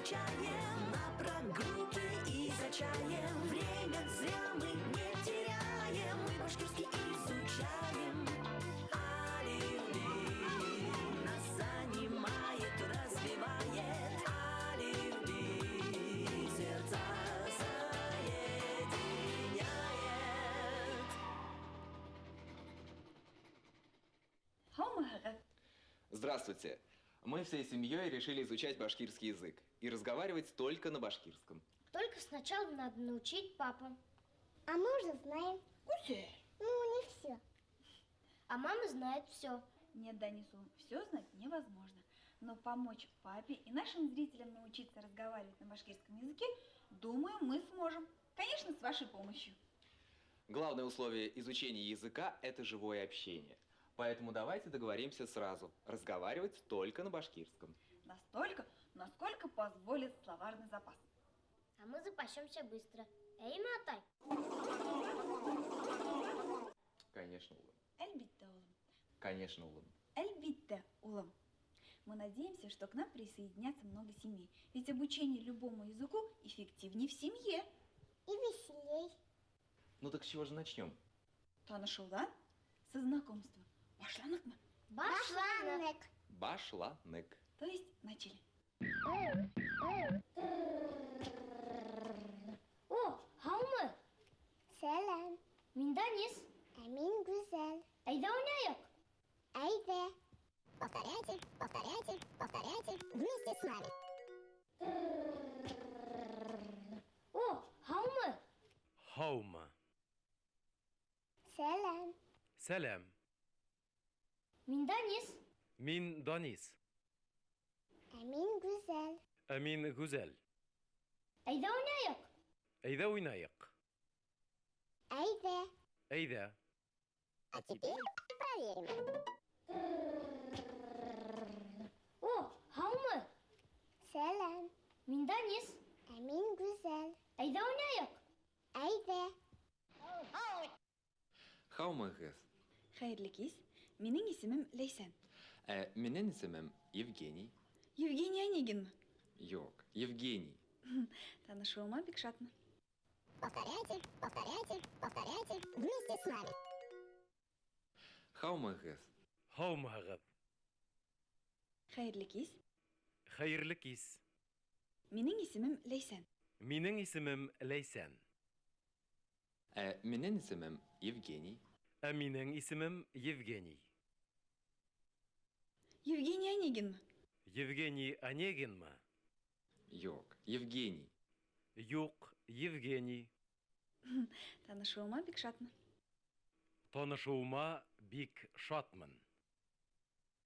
изучаем. На прогулке и за чаем. Время зря мы не теряем. Мы башкирский изучаем. Әлифби нас занимает, развивает. Әлифби сердца соединяет. Һаумыһығыҙ! Здравствуйте. Мы всей семьей решили изучать башкирский язык и разговаривать только на башкирском. Только сначала надо научить папу. А мы уже знаем. Гүзәл! Ну, не все. А мама знает все. Нет, Данис, все знать невозможно. Но помочь папе и нашим зрителям научиться разговаривать на башкирском языке, думаю, мы сможем. Конечно, с вашей помощью. Главное условие изучения языка – это живое общение. Поэтому давайте договоримся сразу. Разговаривать только на башкирском. Настолько, насколько позволит словарный запас. А мы запасемся быстро. Эйме, атай? Конечно, улым. Әлбиттә, улым. Конечно, улым. Әлбиттә, улым. Мы надеемся, что к нам присоединятся много семей. Ведь обучение любому языку эффективнее в семье. И веселей. Ну так с чего же начнем? Танышыуҙан со знакомства. Башланыҡмы? Башланыҡ. Башланыҡ. То есть начали. О, һаумы? Сәләм. Мин Данис. Ә мин Гүзәл. Әйҙә уйнайыҡ. Әйҙә. Повторяйте, повторяйте, повторяйте вместе с нами. О, һаумы? Һаумы. Сәләм. Сәләм. Мин Данис. Мин Данис. Ә мин Гүзәл. Ә мин Гүзәл. Әйҙә уйнайыҡ. Әйҙә уйнайыҡ. Әйҙә. Әйҙә. А теперь проверим. О, һаумы? Сәләм. Мин Данис. Ә мин Гүзәл. Әйҙә уйнайыҡ. Әйҙә. Һаумыһығыҙ. Хәйерле кис. Минең исемем Ләйсән. Ә, минең исемем Евгений. Евгений Онегинмы? Юҡ, Евгений. Танышыуыма бик шатмын. Повторяйте, повторяйте, повторяйте вместе с нами. Һаумыһығыҙ. Һаумыһығыҙ. Хәйерле кис. Хәйерле кис. Минең исемем Ләйсән. Минең исемем Ләйсән. Ә, минең исемем Евгений. Ә минең исемем Евгений. Евгений Онегинмы? Евгений Онегинмы? Юҡ, Евгений. Юҡ, Евгений. Танышыуыма бик шатмын. Танышыуыма бик шатмын.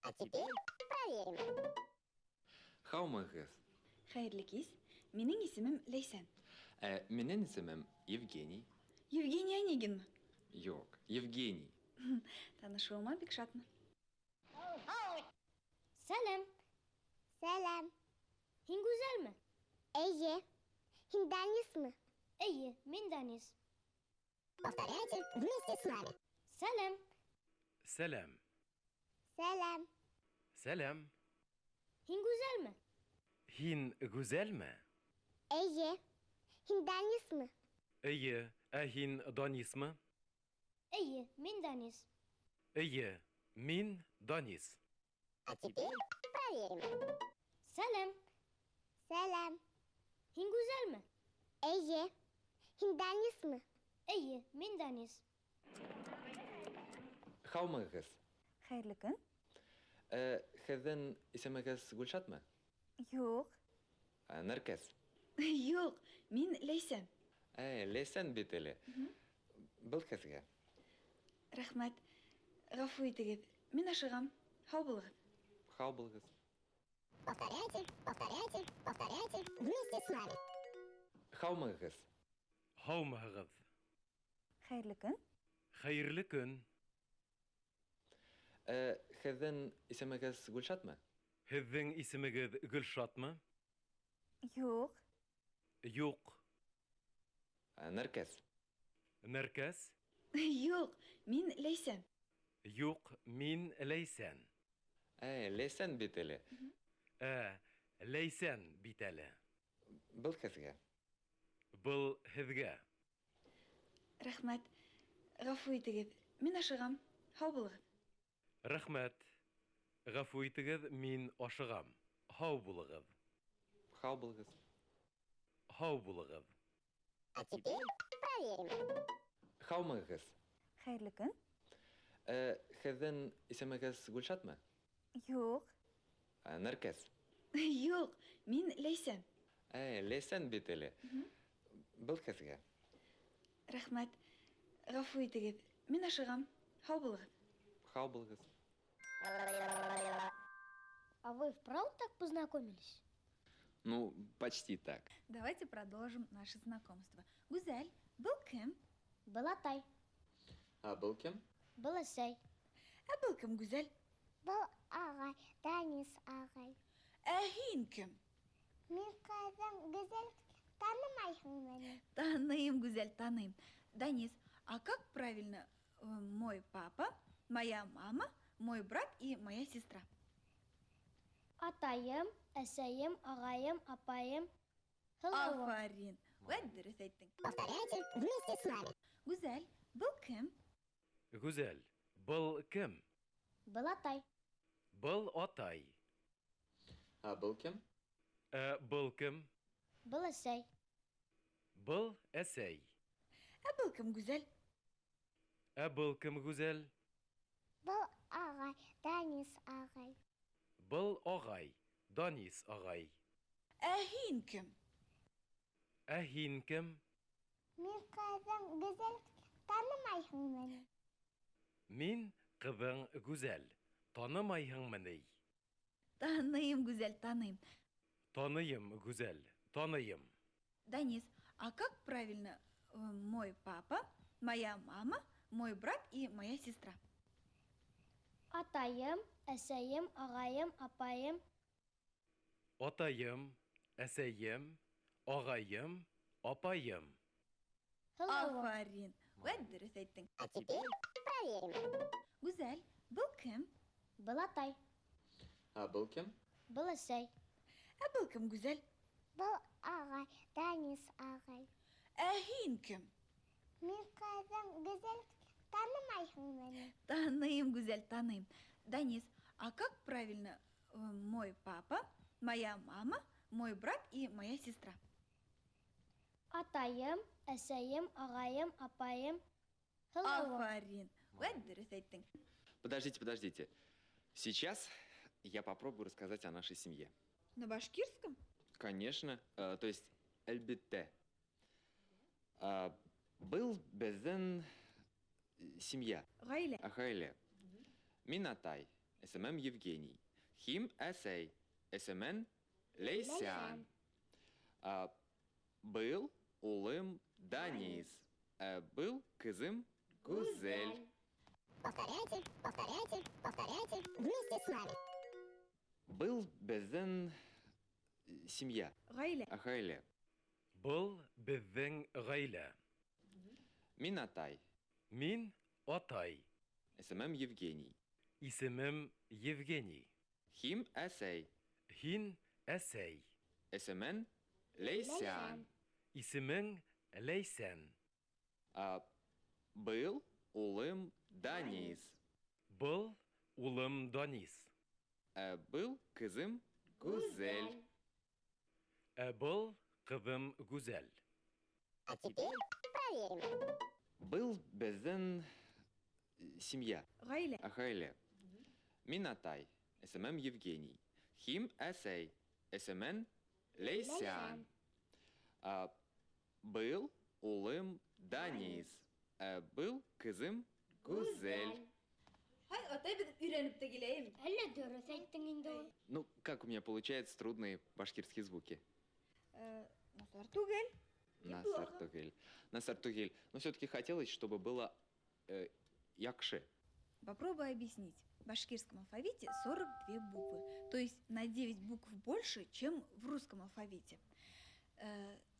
А теперь проверим. Һаумыһығыҙ. Хәйерле кис. Минең исемем Ләйсән. Ә, минең исемем Евгений. Евгений Онегинмы? Юҡ, Евгений. Танышыуыма бик шатмын. Сәләм. Сәләм. Һин Гүзәлме? Эйе. Һин Данисмы? Эйе, мин Данис. Повторяйте вместе с нами. Сәләм. Сәләм. Сәләм. Сәләм. Һин Гүзәлме? Һин Гүзәлме? Эйе. Һин Данисмы? Эйе. Ә һин Данисмы? Эйе, мин Данис. Эйе. Мин Данис. А теперь проверим. Сәләм. Сәләм. Һин Гүзәлме? Эйе. Һин Данисмы? Эйе, мин Данис. Һаумыһығыҙ. Хәйерле көн. Ә, һеҙҙең исемегеҙ Гөлшатмы? Юҡ. Ә, Нәркәс. Юҡ, мин Ләйсән. Ә, Ләйсән бит әле. Был һеҙгә. Рәхмәт. Ғәфү итегеҙ. Мин ашығам. Һау булығыҙ. Һау булығыҙ. Повторяйте, повторяйте, повторяйте вместе с нами. Һаумыһығыҙ. Һаумыһығыҙ. Хәйерле көн. Хәйерле көн. Ә, һеҙҙең исемегеҙ Гөлшатмы? Һеҙҙең исемегеҙ Гөлшатмы? Юҡ. Юҡ. Ә, Нәркәс. Нәркәс? Юҡ, мин Ләйсән. Юҡ, мин Ләйсән. Ә, Ләйсән бит әле. Ә, Ләйсән бит әле. Был һеҙгә. Был һеҙгә. Рәхмәт. Ғәфү итегеҙ. Мин ашығам. Һау булығыҙ. Рәхмәт. Ғәфү итегеҙ, мин ашығам. Һау булығыҙ. Һау булығыҙ. Һау булығыҙ. А теперь проверим. Һаумыһығыҙ. Хәйерле көн. Һеҙҙең исемегеҙ Гөлшатмы? Юҡ. Нәркәс. Юҡ, мин Ләйсән. Ләйсән бит әле. Был һеҙгә. Рәхмәт. Ғәфү итегеҙ. Мин ашығам. Һау булығыҙ. Һау булығыҙ. А вы вправду так познакомились? Ну, почти так. Давайте продолжим наше знакомство. Гүзәл, был кем? Был атай. А был кем? Был әсәй. Ә был кем, Гүзәл? Был ағай, Данис ағай. Ә һин кем? Мин ҡыҙың Гүзәл, танымайһыңмы ни? Таныйым, Гүзәл, таныйым. Данис, а как правильно мой папа, моя мама, мой брат и моя сестра? Атайым, әсәйем, ағайым, апайым. Һылыуым. Афарин. Вәт дөрөҫ әйттең. Повторяйте вместе с нами. Гүзәл, был кем? Гүзәл, был кем? Был атай. Был атай. А был кем? Ә был кем? Был әсәй. Был әсәй. Ә был кем, Гүзәл? Ә был кем, Гүзәл? Был ағай, Данис ағай. Был ағай, Данис ағай. Ә һин кем? Ә һин кем? Мин ҡыҙың Гүзәл, танымайһыңмы ни? Мин ҡыҙың Гүзәл. Танымайһыңмы ни? Таныйым, Гүзәл, таныйым. Таныйым, Гүзәл, таныйым. Данис, а как правильно мой папа, моя мама, мой брат и моя сестра? Атайым, әсәйем, ағайым, апайым. Атайым, әсәйем, ағайым, апайым. Һылыуым. Афарин. Вәт дөрөҫ әйттең. А теперь проверим. Гүзәл, был кем? Был атай. А был кем? Был әсәй. Ә был кем, Гүзәл? Был ағай, Данис ағай. Ә һин кем? Мин ҡыҙың Гүзәл, танымайһыңмы ни? Таныйым, Гүзәл, таныйым. Данис, а как правильно мой папа, моя мама, мой брат и моя сестра? Атайым, әсәйем, ағайым, апайым. Һылыуым. Афарин. Вәт дөрөҫ әйттең. Подождите, подождите. Сейчас я попробую рассказать о нашей семье. На башкирском? Конечно, то есть әлбиттә. Был беҙҙең семья. Ғаилә. Ғаилә. Мин атай, исемем Евгений. Һин әсәй, исемең Ләйсән. Был улым Данис. Был ҡыҙым Гүзәл. Повторяйте, повторяйте, повторяйте вместе с нами. Был беҙҙең семья. Ғаилә. Ғаилә. Был беҙҙең ғаилә. Мин атай, Мин атай. исемем Евгений. Исемем Евгений. Һин әсәй, Һин әсәй. исемең Ләйсән. Исемең Ләйсән. Был улым Данис. Был улым Данис. Был ҡыҙым Гүзәл. Ә был ҡыҙым Гүзәл. А теперь проверим. Был беҙҙең семья. Ғаилә. Ғаилә. Мин атай, исемем Евгений. Һин әсәй, исемең Ләйсән. Был улым Данис. Был ҡыҙым Гүзәл. Һай, атай беҙ өйрәнеп тә киләйем. Әллә дөрөҫ әйттең инде ул. Ну, как у меня получается трудные башкирские звуки? Насар түгел. Насар Неплохо. түгел. Насар түгел. Но все-таки хотелось, чтобы было яҡшы. Попробуй объяснить. В башкирском алфавите 42 буквы, то есть на 9 букв больше, чем в русском алфавите.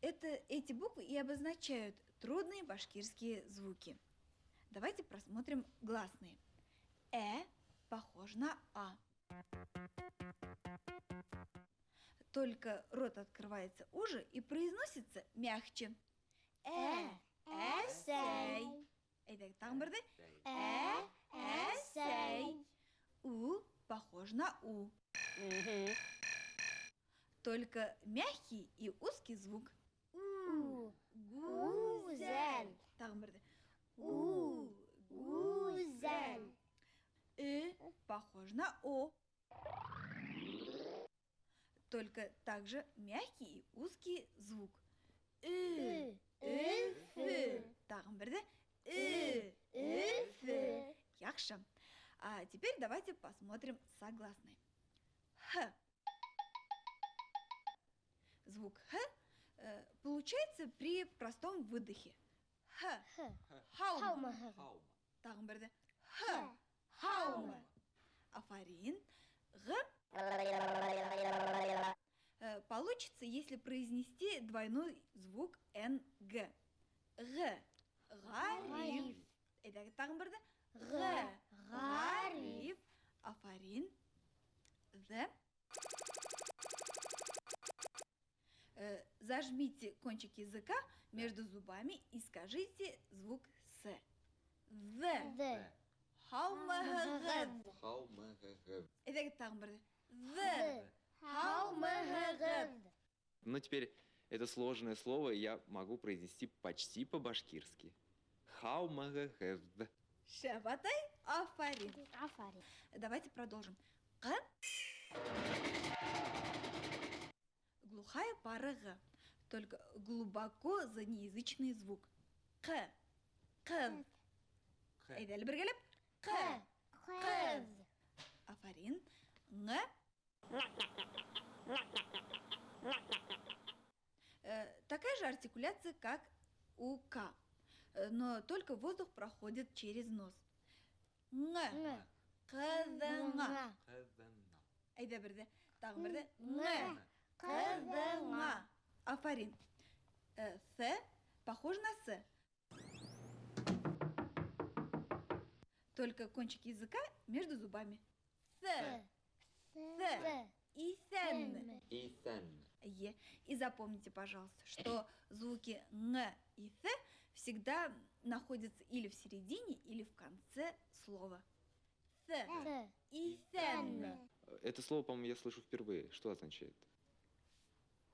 Эти буквы и обозначают трудные башкирские звуки. Давайте просмотрим гласные. Э похож на А. Только рот открывается уже и произносится мягче. Ә, әсәй. Әйҙәгеҙ, тағын берҙе. Ә, әсәй. У похож на У. Только мягкий и узкий звук. У. Гүзәл. Тағын берҙе. У. Гүзәл. Э похож на О. Только также мягкий и узкий звук. Ө. Өфө. Тағын берҙе. Ө. Өфө. Яҡшы. А теперь давайте посмотрим согласные. Х. Звук Х получается при простом выдохе. Х. Х. Һаумы. Һаумыһығыҙ. Тағын берҙе. Х. Һаумы. Афарин. Ғ. Получится, если произнести двойной звук НГ. Ғ. Ғариф. Әйҙәгеҙ, тағын берҙе. Ғ. Ғариф. Афарин. Ҙ. Зажмите кончик языка между зубами и скажите звук С. Ҙ. Ҙ. Һаумыһығыҙ. Һаумыһығыҙ. Әйҙәгеҙ, тағын берҙе. Ҙ. Ҙ. Һаумыһығыҙ. Ну, теперь это сложное слово я могу произнести почти по-башкирски. Һаумыһығыҙ. Шәп, атай, афарин. Афарин. Давайте продолжим. Ҡ. Глухая пара Ғ. Только глубоко заднеязычный звук. Ҡ. Ҡыҙ. Әйҙә әле бергәләп. Ҡ. Ҡыҙ. Афарин. Ң. Такая же артикуляция, как у К. Но только воздух проходит через нос. Ң. Ң. Ҡыҙыңа. Әйҙә берҙе. Тағын берҙе. Ң. Ҡыҙыңа. Афарин. Th похож на С. Только кончик языка между зубами. Th. Th. Иҫәнме. Иҫәнме. Е. И запомните, пожалуйста, что звуки Ң и Th всегда находятся или в середине, или в конце слова. Th. Th. Иҫәнме. Это слово, по-моему, я слышу впервые. Что означает?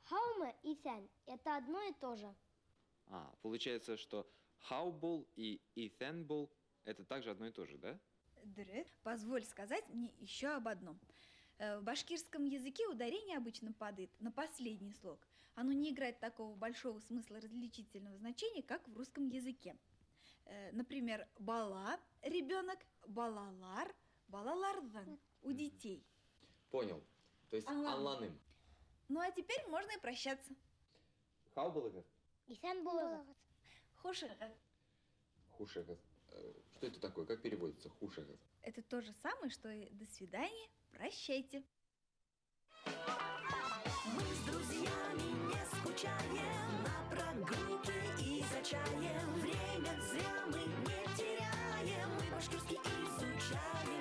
Һаумы иҫән – это одно и то же. А, получается, что һау бул и иҫән бул – это также одно и то же, да? Дөрөҫ. Позволь сказать мне еще об одном. В башкирском языке ударение обычно падает на последний слог. Оно не играет такого большого смысла различительного значения, как в русском языке. Например, бала – ребенок, балалар, балаларҙың у детей. Понял. То есть Аңланым. Аңланым. Ну а теперь можно и прощаться. Һау булығыҙ. Иҫән булығыҙ. Хушығыҙ. Хушығыҙ. Что это такое? Как переводится хушығыҙ? Это то же самое, что и до свидания, прощайте. Мы с друзьями не скучаем, на прогулке и за чаем. Время зря мы не теряем, мы башкирский изучаем.